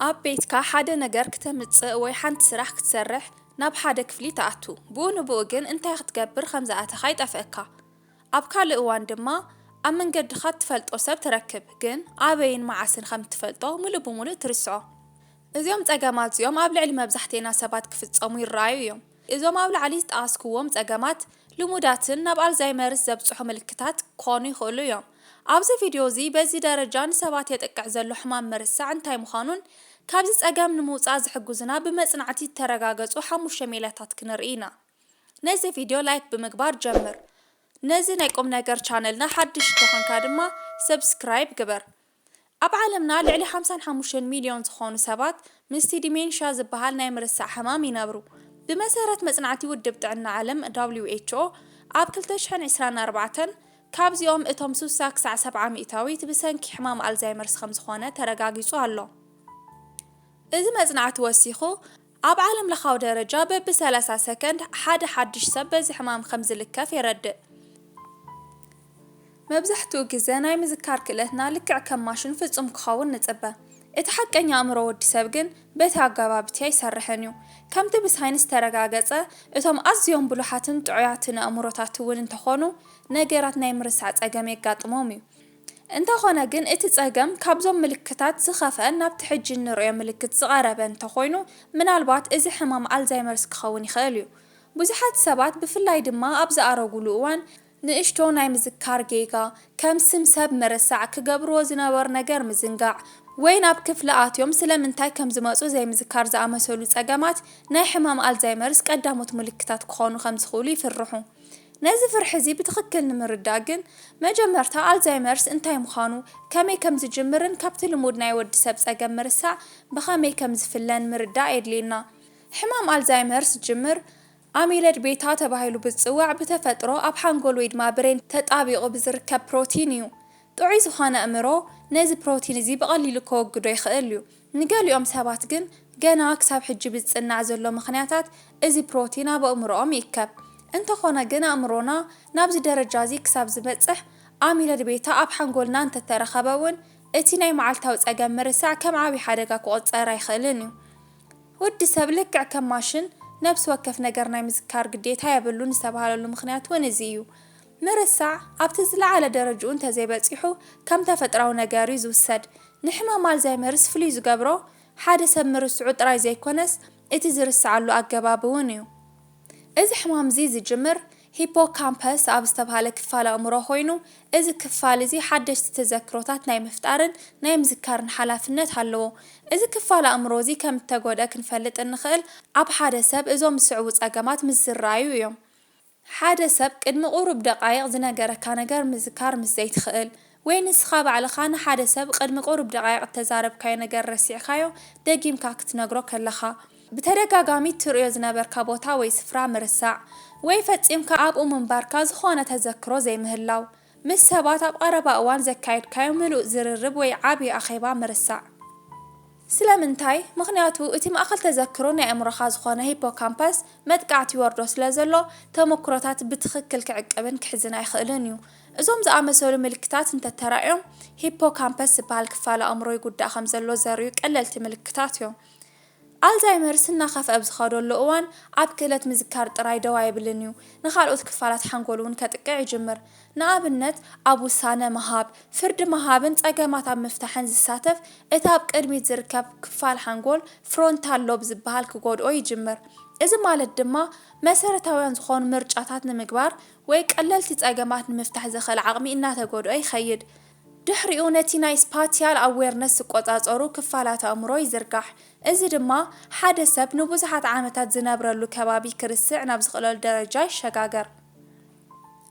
ኣብ ቤትካ ሓደ ነገር ክተምጽእ ወይ ሓንቲ ስራሕ ክትሰርሕ ናብ ሓደ ክፍሊ ትኣቱ። ብኡ ንብኡ ግን እንታይ ክትገብር ከም ዝኣተኻ ይጠፍእካ። ኣብ ካልእ እዋን ድማ ኣብ መንገድኻ እትፈልጦ ሰብ ትረክብ፣ ግን ኣበይን መዓስን ከም እትፈልጦ ምሉእ ብምሉእ ትርስዖ። እዚኦም ጸገማት እዚኦም ኣብ ልዕሊ መብዛሕቴና ሰባት ክፍጸሙ ይረኣዩ እዮም። እዞም ኣብ ላዕሊ ዝጠቐስክዎም ጸገማት ልሙዳትን ናብ ኣልዛይመርስ ዘብጽሑ ምልክታት ክኾኑ ይኽእሉ እዮም። ኣብዚ ቪድዮ እዚ በዚ ደረጃ ንሰባት የጥቅዕ ዘሎ ሕማም ምርሳዕ እንታይ ምዃኑን ካብዚ ጸገም ንምውጻእ ዝሕግዙና ብመጽናዕቲ ዝተረጋገጹ ሓሙሽተ ሜላታት ክንርኢ ኢና። ነዚ ቪድዮ ላይክ ብምግባር ጀምር። ነዚ ናይ ቁም ነገር ቻነልና ሓድሽ እንተኾንካ ድማ ሰብስክራይብ ግበር። ኣብ ዓለምና ልዕሊ ሓምሳን ሓሙሽተን ሚልዮን ዝኾኑ ሰባት ምስቲ ዲሜንሻ ዝበሃል ናይ ምርሳዕ ሕማም ይነብሩ። ብመሰረት መጽናዕቲ ውድብ ጥዕና ዓለም ደብሊው ኤች ኦ ኣብ ክልተ ሽሕን ዕስራን ኣርባዕተን ካብዚኦም እቶም ስሳ ክሳዕ ሰብዓ ሚእታዊት ብሰንኪ ሕማም ኣልዛይመርስ ከም ዝኾነ ተረጋጊጹ ኣሎ። እዚ መጽናዕቲ ወሲኹ ኣብ ዓለም ለኻዊ ደረጃ በቢ ሰላሳ ሰከንድ ሓደ ሓድሽ ሰብ በዚ ሕማም ከም ዝልከፍ የረድእ። መብዛሕትኡ ግዘ ናይ ምዝካር ክእለትና ልክዕ ከም ማሽን ፍጹም ክኸውን ንጽበ። እቲ ሓቀኛ ኣእምሮ ወዲ ሰብ ግን በቲ ኣገባብ እቲ ኣይሰርሕን እዩ። ከምቲ ብሳይንስ ዝተረጋገጸ፣ እቶም ኣዝዮም ብሉሓትን ጥዑያትን ኣእምሮታት እውን እንተኾኑ፣ ነገራት ናይ ምርሳዕ ጸገም የጋጥሞም እዩ። እንተኾነ ግን እቲ ጸገም ካብዞም ምልክታት ዝኸፍአን ናብቲ ሕጂ እንርእዮ ምልክት ዝቐረበ እንተኾይኑ፣ ምናልባት እዚ ሕማም ኣልዛይመርስ ክኸውን ይኽእል እዩ። ብዙሓት ሰባት ብፍላይ ድማ ኣብ ዝኣረጉሉ እዋን ንእሽቶ ናይ ምዝካር ጌጋ፣ ከም ስም ሰብ ምርሳዕ፣ ክገብርዎ ዝነበሩ ነገር ምዝንጋዕ፣ ወይ ናብ ክፍሊ ኣትዮም ስለምንታይ ከም ዝመጹ ዘይምዝካር ዝኣመሰሉ ጸገማት ናይ ሕማም ኣልዛይመርስ ቀዳሞት ምልክታት ክኾኑ ከም ዝኽእሉ ይፍርሑ። ነዚ ፍርሒ እዚ ብትኽክል ንምርዳእ ግን መጀመርታ ኣልዛይመርስ እንታይ ምዃኑ፣ ከመይ ከም ዝጅምርን ካብቲ ልሙድ ናይ ወዲ ሰብ ጸገም ምርሳዕ ብኸመይ ከም ዝፍለን ምርዳእ የድልየና። ሕማም ኣልዛይመርስ ዝጅምር ኣሚለድ ቤታ ተባሂሉ ብዝጽዋዕ ብተፈጥሮ ኣብ ሓንጎል ወይ ድማ ብሬን ተጣቢቑ ብዝርከብ ፕሮቲን እዩ። ጥዑይ ዝኾነ ኣእምሮ ነዚ ፕሮቲን እዚ ብቐሊሉ ከወግዶ ይኽእል እዩ። ንገሊኦም ሰባት ግን ገና ክሳብ ሕጂ ብዝጽናዕ ዘሎ ምኽንያታት እዚ ፕሮቲን ኣብ ኣእምሮኦም ይእከብ። እንተኾነ ግን ኣእምሮና ናብዚ ደረጃ እዚ ክሳብ ዝበጽሕ ኣሚለድ ቤታ ኣብ ሓንጎልና እንተተረኸበ እውን እቲ ናይ መዓልታዊ ጸገም ምርሳዕ ከም ዓቢ ሓደጋ ክቑጸር ኣይኽእልን እዩ። ወዲ ሰብ ልክዕ ከም ማሽን ነብሲ ወከፍ ነገር ናይ ምዝካር ግዴታ የብሉን ዝተባህለሉ ምኽንያት እውን እዚ እዩ። ምርሳዕ ኣብቲ ዝለዓለ ደረጅኡ እንተዘይበጺሑ ከም ተፈጥራዊ ነገር እዩ ዝውሰድ። ንሕማም ኣልዛይመርስ ፍሉይ ዝገብሮ ሓደ ሰብ ምርስዑ ጥራይ ዘይኮነስ እቲ ዝርስዓሉ ኣገባብ እውን እዩ። እዚ ሕማም እዚ ዝጅምር ሂፖካምፐስ ኣብ ዝተባህለ ክፋል ኣእምሮ ኮይኑ፣ እዚ ክፋል እዚ ሓደሽቲ ተዘክሮታት ናይ ምፍጣርን ናይ ምዝካርን ሓላፍነት ኣለዎ። እዚ ክፋል ኣእምሮ እዚ ከም እተጎድአ ክንፈልጥ እንኽእል ኣብ ሓደ ሰብ እዞም ዝስዕቡ ጸገማት ምስ ዝረኣዩ እዮም። ሓደ ሰብ ቅድሚ ቁሩብ ደቃይቕ ዝነገረካ ነገር ምዝካር ምስ ዘይትኽእል፣ ወይ ንስኻ ባዕልኻ ንሓደ ሰብ ቅድሚ ቁሩብ ደቃይቕ እተዛረብካዮ ነገር ረሲዕካዮ ደጊምካ ክትነግሮ ከለኻ። ብተደጋጋሚ እትርእዮ ዝነበርካ ቦታ ወይ ስፍራ ምርሳዕ፣ ወይ ፈጺምካ ኣብኡ ምንባርካ ዝኾነ ተዘክሮ ዘይምህላው። ምስ ሰባት ኣብ ቀረባ እዋን ዘካየድካዮ ምሉእ ዝርርብ ወይ ዓቢ ኣኼባ ምርሳዕ። ስለምንታይ? ምኽንያቱ እቲ ማእከል ተዘክሮ ናይ ኣእምሮኻ ዝኾነ ሂፖካምፓስ መጥቃዕቲ ይወርዶ ስለ ዘሎ፣ ተመክሮታት ብትኽክል ክዕቅብን ክሕዝን ኣይኽእልን እዩ። እዞም ዝኣመሰሉ ምልክታት እንተተራእዮም፣ ሂፖካምፐስ ዝበሃል ክፋል ኣእምሮ ይጉዳእ ከም ዘሎ ዘርእዩ ቀለልቲ ምልክታት እዮም። ኣልዛይመርስ እናኸፍአ ኣብ ዝኸደሉ እዋን፣ ኣብ ክእለት ምዝካር ጥራይ ደው ኣይብልን እዩ፣ ንኻልኦት ክፋላት ሓንጎል እውን ከጥቅዕ ይጅምር። ንኣብነት፣ ኣብ ውሳነ ምሃብ፣ ፍርዲ ምሃብን ጸገማት ኣብ ምፍታሕን ዝሳተፍ እቲ ኣብ ቅድሚት ዝርከብ ክፋል ሓንጎል፣ ፍሮንታል ሎብ ዝበሃል፣ ክጎድኦ ይጅምር። እዚ ማለት ድማ፣ መሰረታውያን ዝኾኑ ምርጫታት ንምግባር ወይ ቀለልቲ ጸገማት ንምፍታሕ ዘኽእል ዓቕሚ እናተጎድኦ ይኸይድ። ድሕሪኡ ነቲ ናይ ስፓቲያል ኣዌርነስ ዝቆጻጸሩ ክፋላት ኣእምሮ ይዝርጋሕ። እዚ ድማ ሓደ ሰብ ንብዙሓት ዓመታት ዝነብረሉ ከባቢ ክርስዕ ናብ ዝኽእለሉ ደረጃ ይሸጋገር።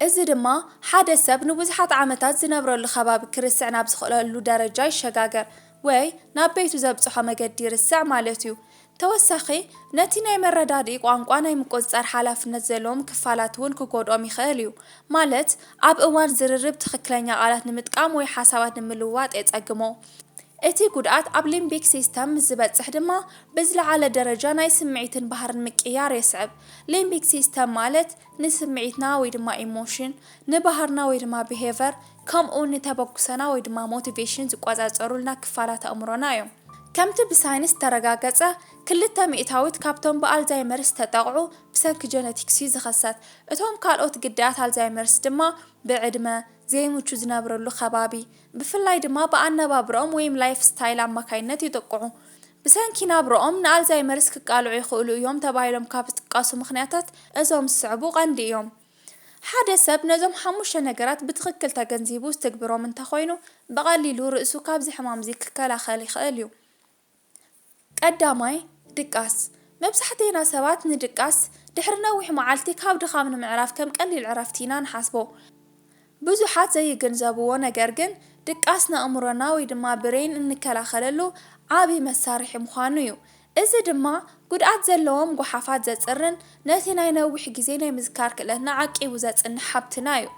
እዚ ድማ ሓደ ሰብ ንብዙሓት ዓመታት ዝነብረሉ ከባቢ ክርስዕ ናብ ዝኽእለሉ ደረጃ ይሸጋገር ወይ ናብ ቤቱ ዘብጽሖ መገዲ ይርስዕ ማለት እዩ። ተወሳኺ፣ ነቲ ናይ መረዳድኢ ቋንቋ ናይ ምቁጽጻር ሓላፍነት ዘለዎም ክፋላት እውን ክጎድኦም ይኽእል እዩ። ማለት፣ ኣብ እዋን ዝርርብ ትኽክለኛ ቃላት ንምጥቃም ወይ ሓሳባት ንምልውዋጥ የጸግሞ። እቲ ጉድኣት ኣብ ሊምቢክ ሲስተም ምስ ዝበጽሕ ድማ ብዝለዓለ ደረጃ ናይ ስምዒትን ባህርን ምቅያር የስዕብ። ሊምቢክ ሲስተም ማለት ንስምዒትና ወይ ድማ ኢሞሽን፣ ንባህርና ወይ ድማ ቢሄቨር፣ ከምኡ ንተበግሶና ወይ ድማ ሞቲቬሽን ዝቆጻጸሩልና ክፋላት ኣእምሮና እዮም። ከምቲ ብሳይንስ ዝተረጋገጸ፣ ክልተ ሚእታዊት ካብቶም ብኣልዛይመርስ ዝተጠቕዑ ብሰንኪ ጀነቲክስ እዩ ዝኸሰት። እቶም ካልኦት ግዳያት ኣልዛይመርስ ድማ ብዕድመ፣ ዘይምቹ ዝነብርሉ ከባቢ፣ ብፍላይ ድማ ብኣነባብርኦም ወይም ላይፍ ስታይል ኣማካይነት ይጥቅዑ። ብሰንኪ ናብርኦም ንኣልዛይመርስ ክቃልዑ ይኽእሉ እዮም ተባሂሎም ካብ ዝጥቀሱ ምኽንያታት እዞም ዝስዕቡ ቀንዲ እዮም። ሓደ ሰብ ነዞም ሓሙሽተ ነገራት ብትኽክል ተገንዚቡ ዝትግብሮም እንተኾይኑ፣ ብቐሊሉ ርእሱ ካብዚ ሕማምዚ ክከላኸል ይኽእል እዩ። ቀዳማይ፣ ድቃስ። መብዛሕቴና ሰባት ንድቃስ ድሕሪ ነዊሕ መዓልቲ ካብ ድኻም ንምዕራፍ ከም ቀሊል ዕረፍቲ ኢና ንሓስቦ። ብዙሓት ዘይግንዘብዎ ነገር ግን ድቃስ ንኣእምሮና ወይ ድማ ብሬን እንከላኸለሉ ዓቢ መሳርሒ ምዃኑ እዩ። እዚ ድማ ጉድኣት ዘለዎም ጓሓፋት ዘጽርን ነቲ ናይ ነዊሕ ግዜ ናይ ምዝካር ክእለትና ዓቂቡ ዘጽንሕ ሃብትና እዩ።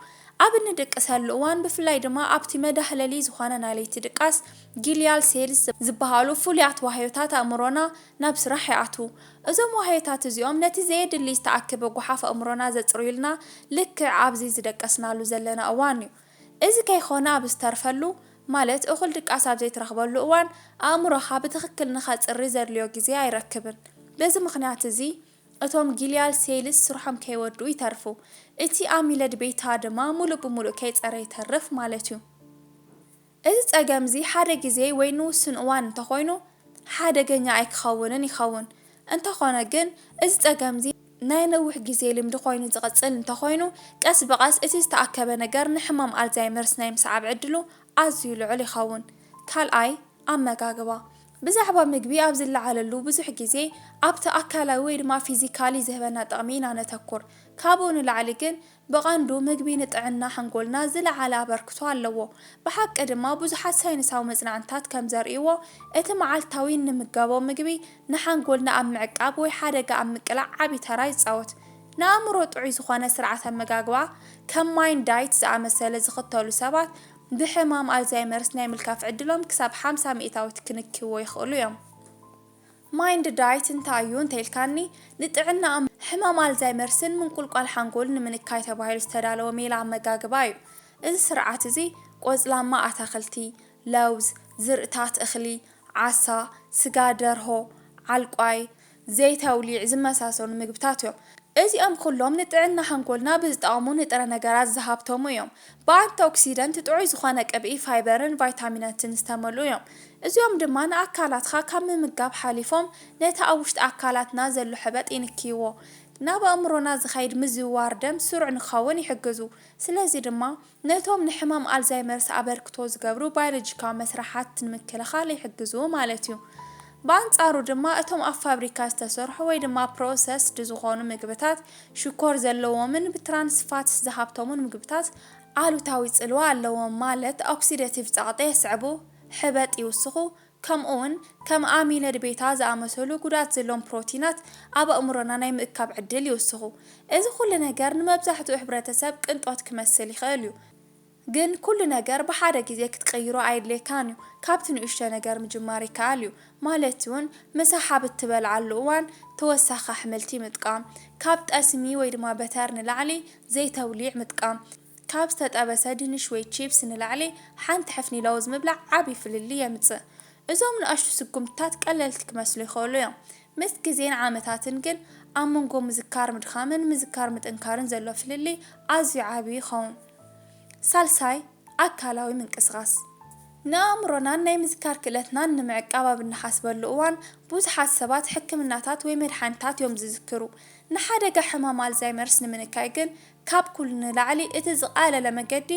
ኣብ እንድቅሰሉ እዋን፣ ብፍላይ ድማ ኣብቲ መዳህለሊ ዝኾነ ናይ ለይቲ ድቃስ፣ ጊልያል ሴልስ ዝበሃሉ ፍሉያት ዋህዮታት ኣእምሮና ናብ ስራሕ ይኣትዉ። እዞም ዋህዮታት እዚኦም ነቲ ዘየድሊ ዝተኣከበ ጓሓፍ ኣእምሮና ዘጽርዩልና ልክዕ ኣብዚ ዝደቀስናሉ ዘለና እዋን እዩ። እዚ ከይኾነ ኣብ ዝተርፈሉ፣ ማለት እኹል ድቃስ ኣብ ዘይትረኽበሉ እዋን፣ ኣእምሮኻ ብትኽክል ንኸጽሪ ዘድልዮ ግዜ ኣይረክብን። በዚ ምኽንያት እዚ፣ እቶም ጊልያል ሴልስ ስርሖም ከይወድኡ ይተርፉ። እቲ ኣሚለድ ቤታ ድማ ሙሉእ ብሙሉእ ከይጸረ ይተርፍ ማለት እዩ። እዚ ጸገምዚ ሓደ ግዜ ወይ ንውሱን እዋን እንተኾይኑ፣ ሓደገኛ ኣይክኸውንን ይኸውን። እንተኾነ ግን፣ እዚ ጸገምዚ ናይ ነዊሕ ግዜ ልምዲ ኮይኑ ዝቕጽል እንተኾይኑ፣ ቀስ ብቐስ እቲ ዝተኣከበ ነገር ንሕማም ኣልዛይመርስ ናይ ምስዓብ ዕድሉ ኣዝዩ ልዑል ይኸውን። ካልኣይ፣ ኣመጋግባ። ብዛዕባ ምግቢ ኣብ ዝለዓለሉ ብዙሕ ግዜ ኣብቲ ኣካላዊ ወይ ድማ ፊዚካሊ ዝህበና ጥቕሚ ኢና ነተኩር። ካብኡ ንላዕሊ ግን፣ ብቐንዱ ምግቢ ንጥዕና ሓንጎልና ዝለዓለ ኣበርክቶ ኣለዎ። ብሓቂ ድማ፣ ብዙሓት ሳይንሳዊ መጽናዕትታት ከም ዘርእይዎ፣ እቲ መዓልታዊ እንምገቦ ምግቢ ንሓንጎልና ኣብ ምዕቃብ ወይ ሓደጋ ኣብ ምቅላዕ ዓቢ ተራ ይጻወት። ንኣእምሮ ጥዑይ ዝኾነ ስርዓት ኣመጋግባ፣ ከም ማይንድ ዳይት ዝኣመሰለ ዝኽተሉ ሰባት፣ ብሕማም ኣልዛይመርስ ናይ ምልካፍ ዕድሎም ክሳብ ሓምሳ ሚእታዊት ክንክይዎ ይኽእሉ እዮም። ማይንድ ዳይት እንታይ እዩ እንተኢልካኒ፣ ንጥዕና ኣም-፣ ሕማም ኣልዛይመርስን ምንቁልቋል ሓንጎልን ንምንካይ ተባሂሉ ዝተዳለወ ሜላ ኣመጋግባ እዩ። እዚ ስርዓት እዚ፣ ቆጽላማ ኣታኽልቲ፣ ለውዝ፣ ዝርእታት እኽሊ፣ ዓሳ፣ ስጋ ደርሆ፣ ዓልቋይ፣ ዘይተውሊዕ ዝመሳሰሉ ምግብታት እዮም። እዚኦም ኩሎም ንጥዕና ሓንጎልና ብዝጠቕሙ ንጥረ ነገራት ዝሃብተሙ እዮም። ብኣንቲኦክሲደንት ጥዑይ ዝኾነ ቅብኢ፣ ፋይበርን ቫይታሚናትን ዝተመልኡ እዮም። እዚኦም ድማ ንኣካላትካ ካብ ምምጋብ ሓሊፎም፣ ነቲ ኣብ ውሽጢ ኣካላትና ዘሎ ሕበጥ ይንክይዎ። ናብ ኣእምሮና ዝኸይድ ምዝውዋር ደም ስሩዕ ንክኸውን ይሕግዙ። ስለዚ ድማ፣ ነቶም ንሕማም ኣልዛይመርስ ኣበርክቶ ዝገብሩ ባዮሎጂካዊ መስርሓት ንምክልኻል ይሕግዙ ማለት እዩ። ብኣንጻሩ ድማ፣ እቶም ኣብ ፋብሪካ ዝተሰርሑ ወይ ድማ ፕሮሰስድ ዝኾኑ ምግብታት፣ ሽኮር ዘለዎምን ብትራንስ ፋትስ ዝሃብተሙን ምግብታት ኣሉታዊ ጽልዋ ኣለዎም፣ ማለት ኦክሲደቲቭ ጸቕጢ የስዕቡ፣ ሕበጥ ይውስኹ፣ ከምኡውን ከም ኣሚለድ ቤታ ዝኣመሰሉ ጉድኣት ዘለዎም ፕሮቲናት ኣብ ኣእምሮና ናይ ምእካብ ዕድል ይውስኹ። እዚ ኩሉ ነገር ንመብዛሕትኡ ሕብረተሰብ ቅንጦት ክመስል ይኽእል እዩ። ግን ኩሉ ነገር ብሓደ ግዜ ክትቅይሮ ኣየድልየካን እዩ። ካብቲ ንእሽቶ ነገር ምጅማር ይከኣል እዩ። ማለት እውን፣ ምሳሕ ኣብ እትበልዓሉ እዋን ተወሳኺ ኣሕምልቲ ምጥቃም፣ ካብ ጠስሚ ወይ ድማ በተር ንላዕሊ ዘይተውሊዕ ምጥቃም፣ ካብ ዝተጠበሰ ድንሽ ወይ ቺፕስ ንላዕሊ ሓንቲ ሕፍኒ ለውዝ ምብላዕ ዓቢ ፍልልይ የምጽእ። እዞም ንኣሽቱ ስጉምትታት ቀለልቲ ክመስሉ ይኽእሉ እዮም። ምስ ግዜን ዓመታትን ግን፣ ኣብ መንጎ ምዝካር ምድኻምን ምዝካር ምጥንካርን ዘሎ ፍልልይ ኣዝዩ ዓቢ ይኸውን። ሳልሳይ፣ ኣካላዊ ምንቅስቓስ። ንኣእምሮናን ናይ ምዝካር ክእለትናን ንምዕቃብ ኣብ እንሓስበሉ እዋን፣ ብዙሓት ሰባት ሕክምናታት ወይ መድሓኒታት እዮም ዝዝክሩ። ንሓደጋ ሕማም ኣልዛይመርስ ንምንካይ ግን፣ ካብ ኩሉ ንላዕሊ እቲ ዝቐለለ መገዲ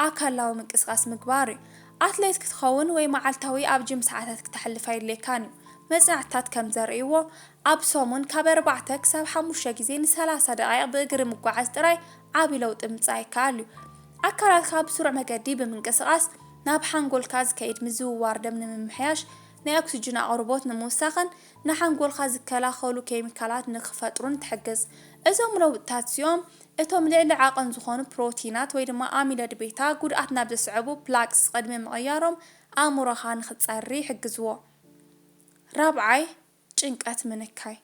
ኣካላዊ ምንቅስቓስ ምግባር እዩ። ኣትሌት ክትኸውን ወይ መዓልታዊ ኣብ ጂም ሰዓታት ክተሕልፍ ኣየድልየካን እዩ። መጽናዕትታት ከም ዘርእይዎ፣ ኣብ ሰሙን ካብ ኣርባዕተ ክሳብ ሓሙሽተ ግዜ ንሰላሳ ደቓይቕ ብእግሪ ምጓዓዝ ጥራይ ዓቢ ለውጢ ምምጻእ ይከኣል እዩ። ኣካላትካ ብስሩዕ መገዲ ብምንቅስቓስ ናብ ሓንጎልካ ዝከይድ ምዝውዋር ደም ንምምሕያሽ፣ ናይ ኦክስጅን ኣቕርቦት ንምውሳኽን ንሓንጎልካ ዝከላኸሉ ኬሚካላት ንኽፈጥሩን ትሕግዝ። እዞም ለውጥታት እዚኦም፣ እቶም ልዕሊ ዓቐን ዝኾኑ ፕሮቲናት ወይ ድማ ኣሚለድ ቤታ ጉድኣት ናብ ዘስዕቡ ፕላክስ ቅድሚ ምቕያሮም ኣእምሮኻ ንኽጸሪ ይሕግዝዎ። ራብዓይ፣ ጭንቀት ምንካይ።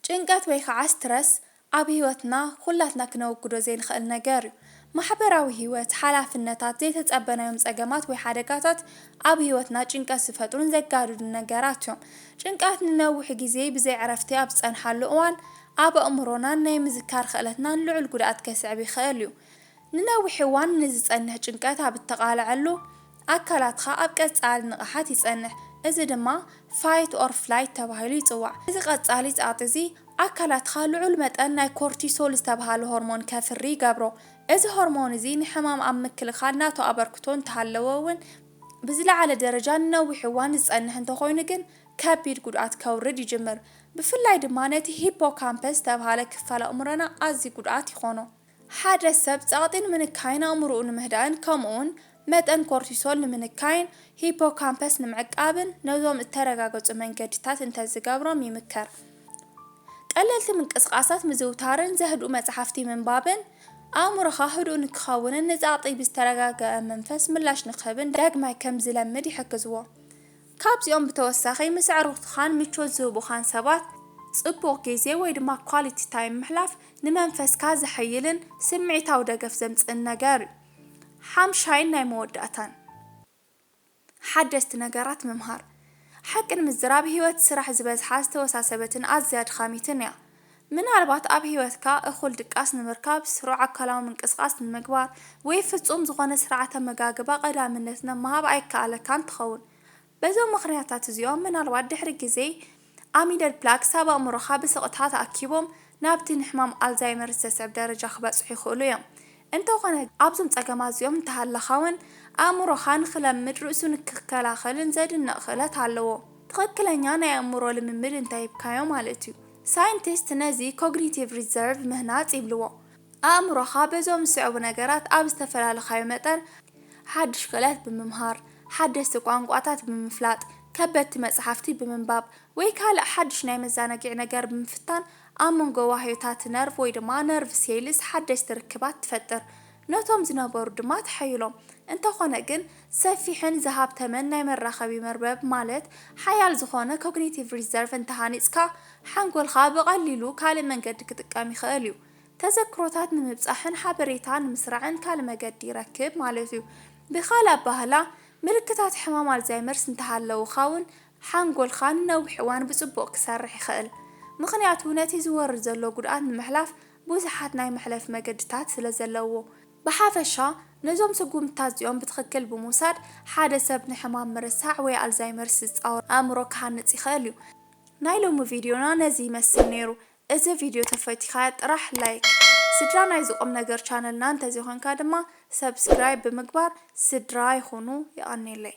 ጭንቀት ወይ ከዓ ስትረስ ኣብ ህይወትና ኩላትና ክነወግዶ ዘይንኽእል ነገር እዩ። ማሕበራዊ ህይወት፣ ሓላፍነታት፣ ዘይተጸበናዮም ጸገማት ወይ ሓደጋታት ኣብ ህይወትና ጭንቀት ዝፈጥሩን ዘጋድዱን ነገራት እዮም። ጭንቀት ንነዊሕ ግዜ ብዘይ ዕረፍቲ ኣብ ዝጸንሓሉ እዋን፣ ኣብ ኣእምሮናን ናይ ምዝካር ክእለትናን ልዑል ጉድኣት ከስዕብ ይኽእል እዩ። ንነዊሕ እዋን ንዝጸንሕ ጭንቀት ኣብ እተቓልዐሉ፣ ኣካላትካ ኣብ ቀጻሊ ንቕሓት ይጸንሕ። እዚ ድማ fight or flight ተባሂሉ ይጽዋዕ። እዚ ቀጻሊ ጸቕጢ እዚ ኣካላትካ ልዑል መጠን ናይ ኮርቲሶል ዝተባህለ ሆርሞን ከፍሪ ይገብሮ። እዚ ሆርሞን እዚ ንሕማም ኣብ ምክልኻል ናቱ ኣበርክቶ እንተሃለዎ እውን፣ ብዝለዓለ ደረጃ ንነዊሕ እዋን ዝጸንሕ እንተኾይኑ ግን ከቢድ ጉድኣት ከውርድ ይጅምር። ብፍላይ ድማ ነቲ ሂፖካምፐስ ዝተባህለ ክፋል ኣእምሮና ኣዝዩ ጉድኣት ይኾኖ። ሓደ ሰብ ጸቕጢ ንምንካይን ኣእምሮኡ ንምህዳእን ከምኡውን መጠን ኮርቲሶል ንምንካይን ሂፖካምፐስ ንምዕቃብን ነዞም እተረጋገጹ መንገድታት እንተዝገብሮም ይምከር። ቀለልቲ ምንቅስቓሳት ምዝውታርን ዘህድኡ መጽሓፍቲ ምንባብን ኣእምሮኻ ህዱእ ንክኸውንን ንጸቕጢ ብዝተረጋገአ መንፈስ ምላሽ ንክህብን ዳግማይ ከም ዝለምድ ይሕግዝዎ። ካብዚኦም ብተወሳኺ ምስ ኣዕሩኽትኻን ምቾት ዝህቡኻን ሰባት ጽቡቕ ግዜ ወይ ድማ ኳሊቲ ታይም ምሕላፍ ንመንፈስካ ዘሐይልን ስምዒታዊ ደገፍ ዘምጽእን ነገር እዩ። ሓምሻይን ናይ መወዳእታን ሓደስቲ ነገራት ምምሃር። ሓቂ ንምዝራብ ህይወት ስራሕ ዝበዝሓ ዝተወሳሰበትን ኣዝያ ኣድኻሚትን እያ። ምናልባት ኣብ ህይወትካ እኹል ድቃስ ንምርካብ፣ ስሩዕ ኣካላዊ ምንቅስቓስ ንምግባር ወይ ፍጹም ዝኾነ ስርዓተ ኣመጋግባ ቀዳምነት ንምሃብ ኣይከኣለካን ትኸውን። በዞም ምኽንያታት እዚኦም ምናልባት ድሕሪ ግዜ ኣሚደል ፕላክስ ኣብ ኣእምሮኻ ብስቕታ ተኣኪቦም ናብቲ ንሕማም ኣልዛይመርስ ዘስዕብ ደረጃ ክበጽሑ ይኽእሉ እዮም። እንተኾነ ኣብዞም ጸገማት እዚኦም እንተሃለኻ እውን ኣእምሮኻ ንኽለምድ ርእሱ ንክከላኸልን ዘድንቕ ክእለት ኣለዎ። ትኽክለኛ ናይ ኣእምሮ ልምምድ እንተሂብካዮ ማለት እዩ። ሳይንቲስት ነዚ ኮግኒቲቭ ሪዘርቭ ምህናጽ ይብልዎ። ኣእምሮኻ በዞም ዝስዕቡ ነገራት ኣብ ዝተፈላለኻዮ መጠን ሓድሽ ክእለት ብምምሃር፣ ሓደስቲ ቋንቋታት ብምፍላጥ፣ ከበድቲ መጽሓፍቲ ብምንባብ ወይ ካልእ ሓድሽ ናይ መዘናግዒ ነገር ብምፍታን ኣብ መንጎ ዋህዮታት ነርቭ ወይ ድማ ነርቭ ሴልስ ሓደስቲ ርክባት ትፈጥር። ነቶም ዝነበሩ ድማ ተሐይሎም። እንተኾነ ግን ሰፊሕን ዝሃብተመን ናይ መራኸቢ መርበብ ማለት ሓያል ዝኾነ ኮግኒቲቭ ሪዘርቭ እንተሃኒጽካ ሓንጎልካ ብቐሊሉ ካልእ መንገዲ ክጥቀም ይኽእል እዩ። ተዘክሮታት ንምብጻሕን ሓበሬታ ንምስራዕን ካልእ መገዲ ይረክብ ማለት እዩ። ብኻልእ ኣባህላ ምልክታት ሕማም ኣልዛይመርስ እንተሃለውኻ እውን ሓንጎልካ ንነዊሕ እዋን ብጽቡቕ ክሰርሕ ይኽእል። ምኽንያቱ ነቲ ዝወርድ ዘሎ ጉድኣት ንምሕላፍ ብዙሓት ናይ መሕለፊ መገድታት ስለ ዘለዎ። ብሓፈሻ ነዞም ስጉምትታት እዚኦም ብትኽክል ብምውሳድ ሓደ ሰብ ንሕማም ምርሳዕ ወይ ኣልዛይመርስ ዝጻወር ኣእምሮ ክሃንጽ ይኽእል እዩ። ናይ ሎሚ ቪድዮና ነዚ ይመስል ነይሩ። እዚ ቪድዮ ተፈቲኻያ ጥራሕ ላይክ፣ ስድራ ናይዚ ቁም ነገር ቻነልና እንተዘይኮንካ ድማ ሰብስክራይብ ብምግባር ስድራ ይኹኑ። የቐኔለይ።